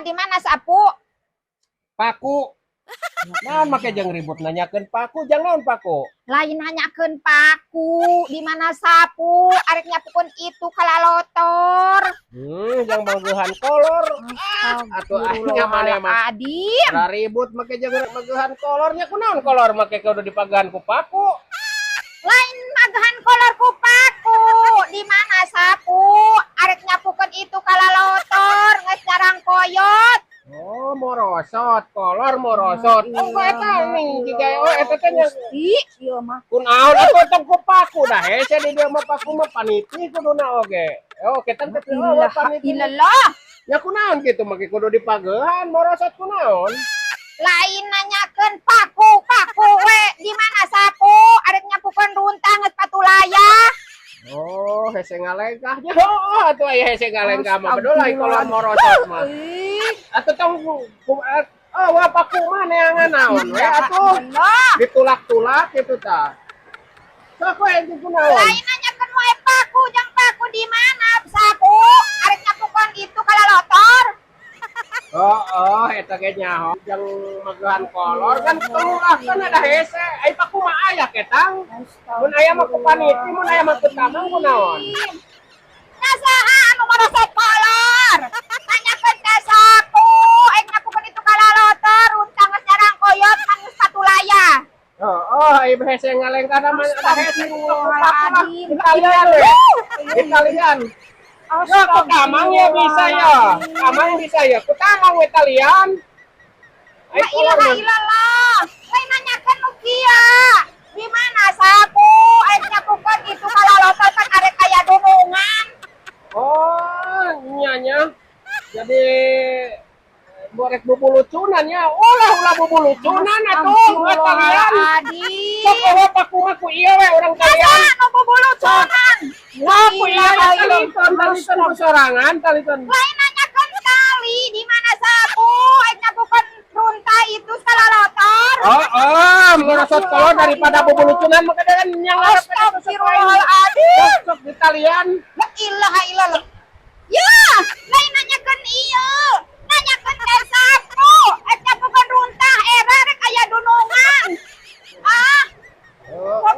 Di mana sapu? Paku. Naon make jeung ribut nanyakeun paku, jang naon paku? Lain nanyakeun paku, di mana sapu? Arek nyapukeun itu kalalotor. Jang manggehan kolor. Atuh aing maneh mah. Adim. Ra ribut make jeung manggehan kolornya, kunaon kolor make kudu dipagehan ku paku? Lain magahan kolor ku paku. Di mana sapu? Arek nyapukeun itu kalalotor, geus nyarang koyot. Oh, morosot, kolor morosot. Oh, kok eta ning jiga, oh, eta teh nya. Ih, ieu mah. Kunaon atuh tong ku paku, dah hese di dieu mah paku mah paniti kuduna oge. Oh, kita teh, oh, Ilaha paniti. illallah. Ya kunaon kitu make kudu dipagehan morosot, kunaon? Lain nanyakeun paku, paku we. Di mana sapu? Arek nyapukeun runtah geus patulayah. Oh, hese ngalengkah nya. Oh, atuh aya hese ngalengkah mah bedol ai kolor morosot mah. Ih, Atuh tong ku, oh, wah, paku mah neangan naon we atuh. Allah. Ditulak-tulak kitu tah. Sok we itu kunaon? Lain nanyakeun wae paku, jang paku, di mana sapu? Arek nyapukeun itu kalalotor. Oh, eta ge nyaho jang magehan kolor kan keluar kan ada hese. Ai paku mah aya ketang. Mun aya mah ku paniti, mun aya mah ku tamang, kunaon? Nah, saha anu morosot kolor? Nanyakeun ka sapu, arek nyapukeun itu kalalotor, runtah geus nyarang koyot, pan geus patulayah. Oh, ai hese ngalengkah mah ada hese ku paku lah. Astagfirullahaladzim. Ditalian we. Ditalian. Ya, ku tamang ya bisa ya. Tamang bisa ya. Ku tamang we talian. Ai La kolor ilaha mah. Illallah. Lain nanyakeun nu kieu. Di mana sapu? Arek nyapukeun itu kalalotor kan arek aya dunungan. Oh, nya nya. Jadi borek bubulucunan ya. Ulah, ulah bubulucunan atuh, we talian. Astagfirullahaladzim. Sok eueuh paku mah ku ieu we urang talian. Masa nu bubulucunan? Wah, ku ieu we taliton, taliton ku sorangan, taliton. Lain nanyakeun tali, di mana sapu? Arek nyapukeun runtah itu kalalotor. Oh, merosot kolor daripada bubulucunan maka dengan yang Astagfirullahaladzim. Sok, sok ditalian. La ilaha illallah. Ya, lain nanyakeun ieu. Nanyakeun teh sapu. Arek nyapukeun runtah era rek aya dunungan. Ah, Oh. kok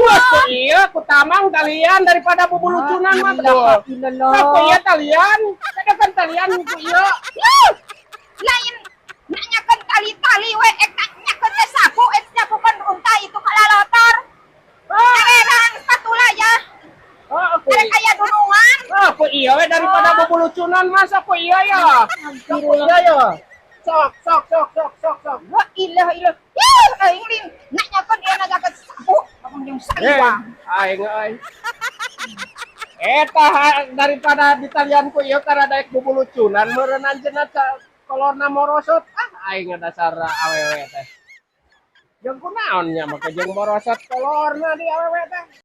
Wah, ku iya, ku tamang talian daripada bubulucunan mah tuh. Sok ku iya talian, kada kan talian ku iya. Yuh, lain nanyakeun tali-tali we, ek nanyakeun teh sapu, ek nyapukeun runtah itu kalalotor. Arerang patulaya, Oh, aku arek aya dunungan. Ah, ku iya we daripada bubulucunan masa ku iya ya. Sok ku iya ya. Sok, sok, sok, sok, sok, sok. La ilaha illallah. Yuh, aing lain nanyakeun ieu, nanyakeun sapu, abang jeung Eh, saliwa. Aing euy. Eta daripada ditalian ku ieu karena daek bubulucunan meureun anjeunna kolorna morosot. Ah, aing dasar awewe teh. Jeung kunaon nya make jeung morosot kolorna di awewe teh.